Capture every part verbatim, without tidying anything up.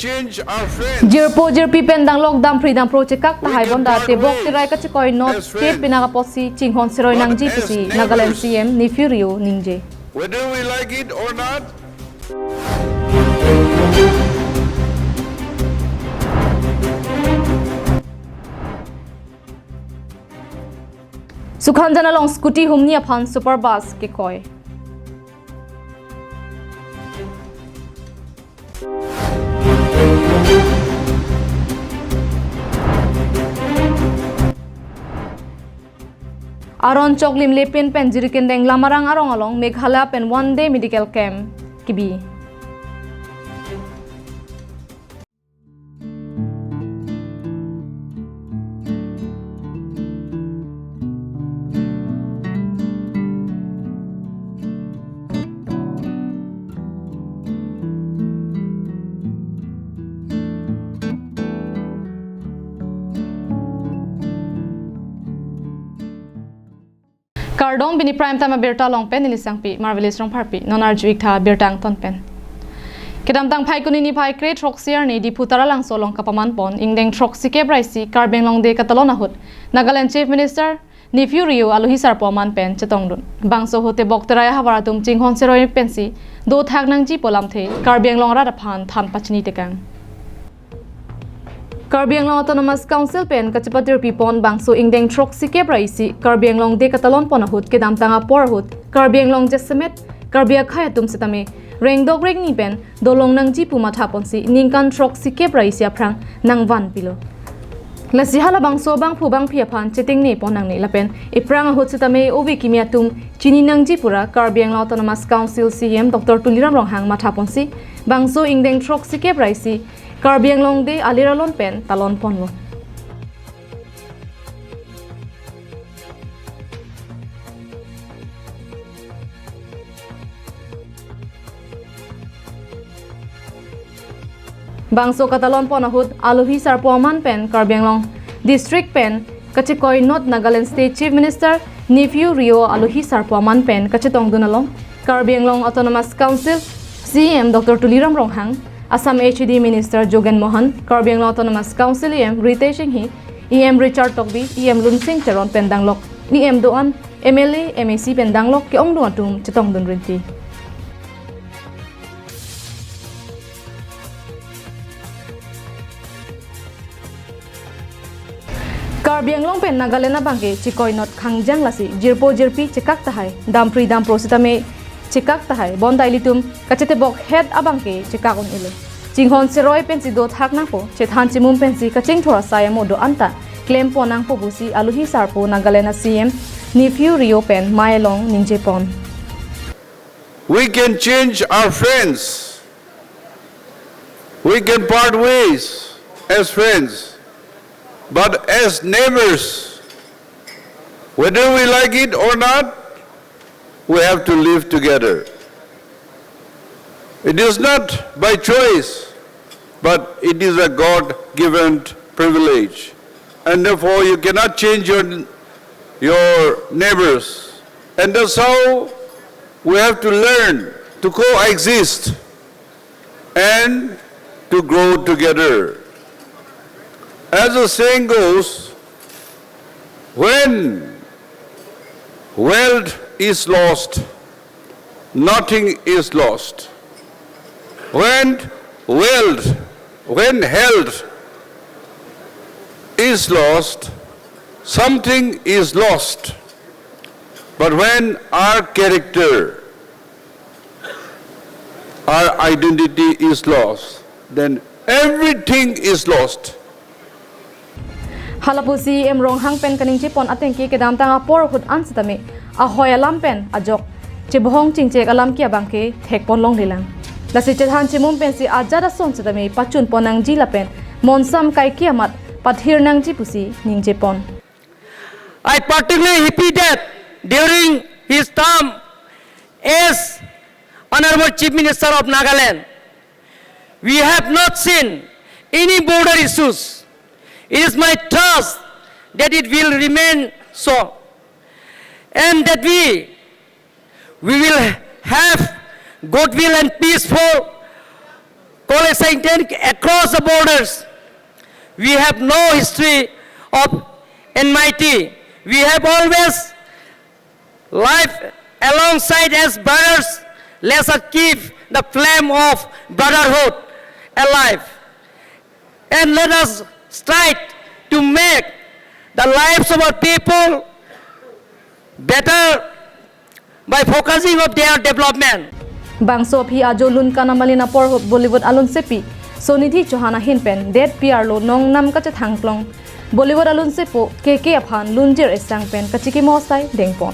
Change our friends. Jirpo jirpi pen danglok dampri dampro chekak tahai bonta tebok terai kachekoi not as friends. State pinak apotsi chinghon seroi nangji pusi Nagaland C M Neiphiu Rio ningje. Whether we like it or not. Sukhanjan along scooty humni aphan super bus kekoi. Aron choklim lepin pen Jirikindeng Lamarang arong along Meghalaya pen one day medical camp kebi. Kardom, pini prime time abirta along pen neli Sangpi, Marvelous Rongpharpi, non arju-ik tha birta angton pen. Kedamtang Phaikuni niphai kre throksi arni Diphu Taralangso along kapaman pon ingdeng throksikep ra isi Karbi Anglong Day katalon ahut Nagaland Chief Minister Neiphiu Rio alohi sarpo aman pen chetongdun. Bangso ahut tebok terai ahavar atum chinghon seroi pensi dothak nangji pu alamthe Karbi Anglong arat aphan than pachini tekang. Karbi Anglong Autonomous Council pen kachepatirpi pon bangso ingdeng throksikep ra isi Karbi Anglong Day katalon pon ahut kedamtang apor ahut Karbi Anglong jasemet Karbi akhei atum setame rengdok rengni pen dolong nangji pu matha ponsi ningkan throksikep ra isi aphrang nangvan pilo. Lasi halabangso bangphu bangphi aphan chetingne pon nangne lapen ephrang ahut setame ove kimi atum chini nangji pura Karbi Anglong Autonomous Council C M Doctor Tuliram Ronghang matha ponsi bangso ingdeng throksikep ra isi Karbi Anglong Day alir alon pen talon ponlo. Bangso katalon pon ahut alohi sarpo aman pen Karbi Anglong District pen kachekoi not Nagaland State Chief Minister Neiphiu Rio alohi sarpo aman pen kachetongdun along Karbi Anglong Autonomous Council C M Doctor Tuliram Ronghang, Assam H A D Minister Jogen Mohan, Karbi Anglong Autonomous Council E M Ritesh Enghi, E M Richard Tokbi, E M Lunsing Teron pen danglok E M do-an, M L A, M A C pen danglok ke-ongdung atum chetongdun rinti. Karbi Anglong pen Nagaland abangke chekoi not khangjang lasi jirpo jirpi chekak tahai, dampri dampro setame chekak tahai, bonta ilitum kachetebok het abangke chekak un-elo. Chinghon seroi pensi dothak nangpo, chethan chimum pensi kachingthur asai amo do-an ta klem pon nangpo pusi alohi sarpo Nagaland a C M Neiphiu Rio pen mei along ningje pon. We can change our friends. We can part ways as friends. But as neighbors, whether we like it or not, we have to live together. It is not by choice, but it is a God-given privilege. And therefore, you cannot change your, your neighbors. And that's how we have to learn to coexist and to grow together. As the saying goes, when wealth is lost, nothing is lost. When wealth, when health is lost, something is lost. But when our character, our identity is lost, then everything is lost. Halapusi E M Ronghang pen kaningje pon atengke kedamtang apor ahut an setame ahoi alam pen ajok chebohong chingchek alam ke abangke thek pon longlelang. Lasi chethan chimum pensi ajat ason setame pachun pon nangji lapen monsam kaike amat pathir nangji pusi ningje pon. I particularly happy that during his term as Honorable Chief Minister of Nagaland, we have not seen any border issues. It is my trust that it will remain so, and that we, we will have goodwill and peaceful College Saint Anthony across the borders. We have no history of enmity. We have always life alongside as brothers. Let us keep the flame of brotherhood alive. And let us strive to make the lives of our people better by focusing of their development. Bangso aphi ajo lun kanam alin apor ahut Bollywood alunsepi Sunidhi Chauhan ahin pen det P R lo nongnam kachethang klong Bollywood alunsepo K K aphan lunjir esang pen kachikimo asai dengpon.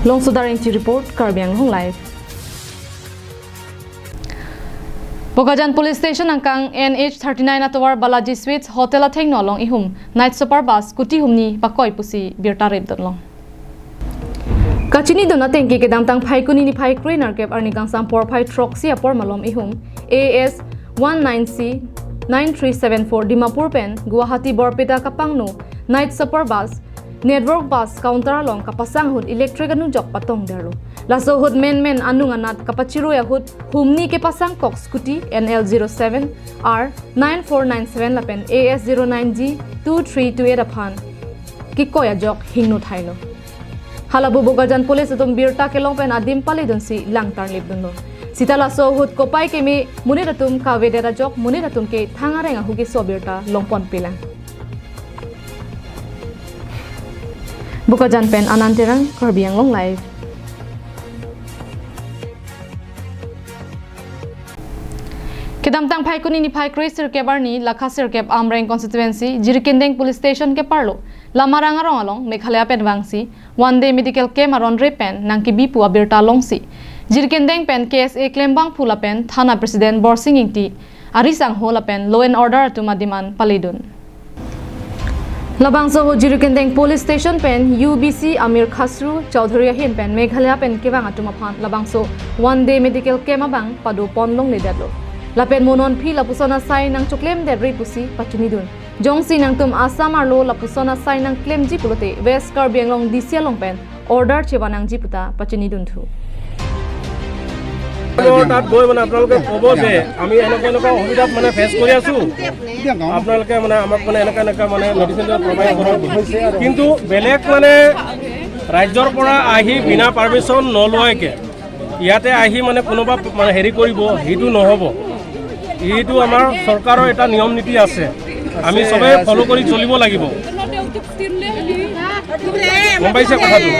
Longsodar Ingti report, Karbi Anglong Live. Bokajan Police Station angkang N H thirty-nine atovar Balaji Sweets Hotel athengno along ihum night super bus scooty humni pakoi pusi birta repdunlong. Kachinidun atengke kedamtang Phaikuni niphai kre-nerkep arni kangsam porphai throksi apor malom ihum A S one nine C nine three seven four Dimapur pen Guwahati Borpeta kapangno night super bus network bus counter along kapasang ahut electric anujok patongderlo. Laso ahut menmen anung anat kapachirui ahut humni kepasangkok scooty N L zero seven R nine four nine seven lapen A S zero nine G two three two eight aphan kikoi ajok hingno thailo. Hala pu Bokajan Police atum birta kelong pen adim paledunsi langtar lipdunlo. Sita laso ahut kopai keme monit atum kavedet ajok monit atum ke thang areng ahu keso birta longponpelang. Bokajan pen Anand Terang, Karbi Anglong Live. Kedamtang Phaikuni niphai kre-sirkep arni Lakha sirkep Amreng constituency Jirikindeng Police Station keparlo Lamarang arong along Meghalaya pen vangsi One Day Medical Camp aron re pen nangkebi pu abirta longsi Jirikindeng pen K S A klembangphu lapen Thana President Borsing Ingti ari sangho lapen law and order atum adim an paledun. Labangso ahut Jirikindeng Police Station pen U B C Amir Khasru Chowdhury ahin pen Meghalaya pen kevang atum aphan labangso One Day Medical Camp abang padoponlongledetlo. Lapen mo non aphi lapuson asai nangchoklemdetri pusi pachinidun. Jongsi nangtum Assam arlo lapuson asai nangklemji pulote West Karbi Anglong D C along pen order chevanangji puta pachinidunthu. তাত গৈ মানে আপোনালোকে ক'ব যে আমি এনেকুৱা এনেকুৱা অসুবিধাত মানে ফেচ কৰি আছো, আপোনালোকে মানে আমাক মানে এনেকুৱা এনেকুৱা মানে মেডিচিন প্ৰভাইড কৰক। কিন্তু বেলেগ মানে ৰাজ্যৰ পৰা আহি বিনা পাৰ্মিশ্যন নলোৱাকৈ ইয়াতে আহি মানে কোনোবা মানে হেৰি কৰিব, সেইটো নহ'ব। এইটো আমাৰ চৰকাৰৰ এটা নিয়ম নীতি আছে, আমি সবে ফ'ল' কৰি চলিব লাগিব। গম পাইছে কথাটো?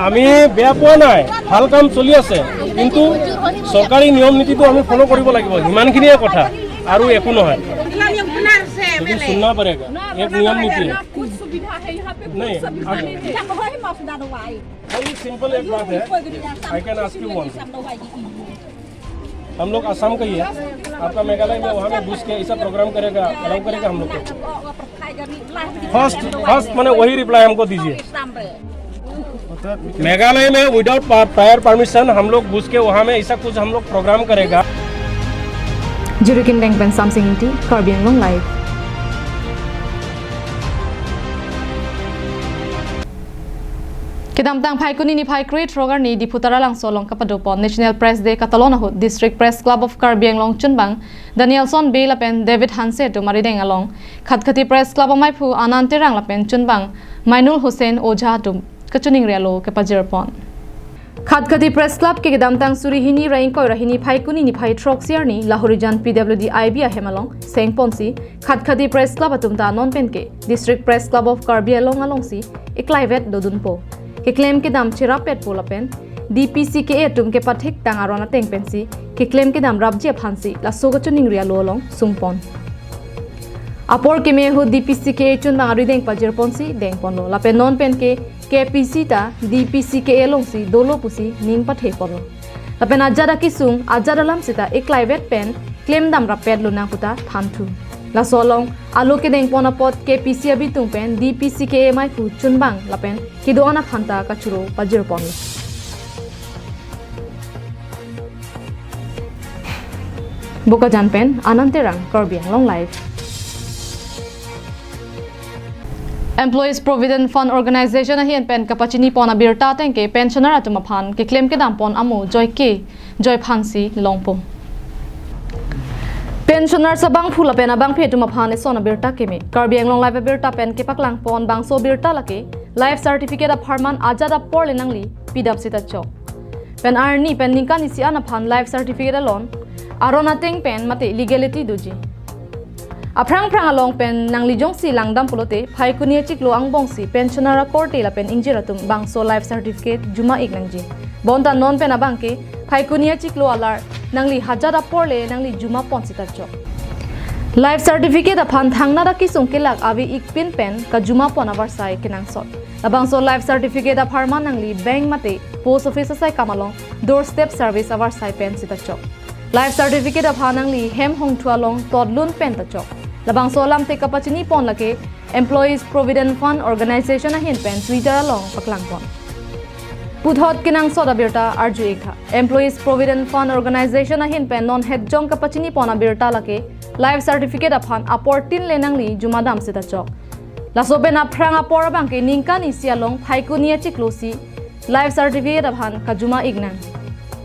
আমি বেয়া পোৱা নাই, ভাল কাম চলি আছে, কিন্তু চৰকাৰী নিয়ম নীতিটো আমি ফ'ল' কৰিব লাগিব, সিমানখিনিয়ে কথা, আৰু একো নহয়। लेकिन सुनना पड़ेगा, एक नियम नीति है। नहीं, आप, बहुत ही सिंपल एक बात है, I can ask you one thing। हम लोग आसाम का ही है, आपका मेघालय में वहाँ में घुस के ऐसा प्रोग्राम करेगा, अलाउ करेगा हम लोग को? फर्स्ट, फर्स्ट मैंने वही रिप्लाई हमको दीजिए। मेघालय में विदाउट प्रायर परमिशन हम लोग घुस के वहाँ में ऐसा कुछ हम लोग प्रोग्राम करेगा। Jirikindeng pen Samsing Ingti, Karbi Anglong Live. Kedamtang Phaikuni niphai krethrok arni Diphu Taralangso along kapadopon National Press Day katalon ahut District Press Club of Karbi Anglong chunbang Danielson Bey lapen David Hanse atum arideng along Khatkhati Press Club amaiphu Anand Terang lapen chunbang Mainul Hussain Ojha atum kachiningri alo kepajirpon. Khatkhati Press Club ke kedamtang suri hini ra ingkoi ra hini Phaikuni niphai throksi arni Lahorijan P W D I B ahem along sengponsi Khatkhati Press Club atum ta non pen ke District Press Club of Karbi Anglong alongsi eklaivet dodunpo. Keklem kedam cherapetpo lapen D P C K A atum kepathektang aron ateng pensi keklem kedam rapji aphansi laso kachiningri alo along sungpon. Apor keme ahut D P C K A chunbang arideng pajirponsi dengponlo. Lapen non pen ke K P C ta D P C K A alongsi dolo pusi ning patheponlo. Lapen ajat akisung, ajat alam sita eklaivet pen klemdam rapet lonang puta thanthu. Laso along alo kedengpon apot K P C abitung pen D P C K A amaiphu chunbang lapen kedo-an aphanta kachoro pajirponlo. Bokajan pen Anand Terang, Karbi Anglong Live. Employees Provident Fund Organization ahin pen kapachinipon abirta ateng ke pensioner atum aphan keklem kedampon amo joike joiphansi longpo. Pensioners abangphu lapen abangphi atum aphan eson abirta keme. Karbi Anglong Live abirta pen kepaklangpon bangso birta lake life certificate apharman ajat apor le nangli pidap sita chok. Pen arni pen ningkan isi an aphan life certificate alon aron ateng pen mate legality doji. Aphrang phrang along pen nangli jongsi langdam pulote Phaikuni achiklo angbongsi pensioner akorte lapen ingjir atum bangso life certificate juma ik nangji. Bonta non pen abang ke Phaikuni achiklo alar nangli ajat apor le nangli jumapon sita chok. Life certificate aphan thangnat akisung kelak ave ik pin pen kajumapon avarsai kenangsot. Labangso life certificate apharman nangli bank mate post office asai kam along doorstep service avarsai pen sita chok. Life certificate aphan nangli hem hongthu along totlun pen ta chok. Labangso alamthe kapachinipon lake Employees Provident Fund Organization ahin pen Twitter along paklangpon. Puthot kenangsot abirta arju ik tha. Employees Provident Fund Organization ahin pen non hetjong kapachinipon abirta lake life certificate aphan apor tin le nangli jumadam sita chok. Laso pen aphrang apor abang ke ningkan isi along Phaikuni achiklo si life certificate aphan kajuma ik nang.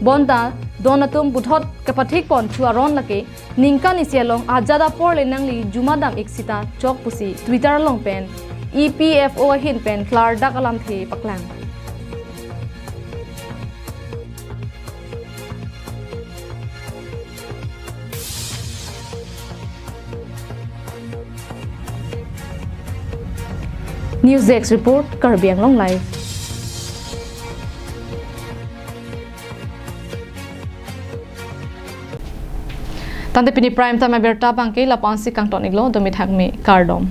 Bonta don atum puthot kepathikponthu aron lake ningkan isi along ajat apor le nangli jumadam ik sita chok pusi Twitter along pen E P F O ahin pen klardak alamthe paklang. News Desk Report, Karbi Anglong Live. Tangte pini prime time abirta abang ke lapu-an si kangton iklo, domi thakme, kardom.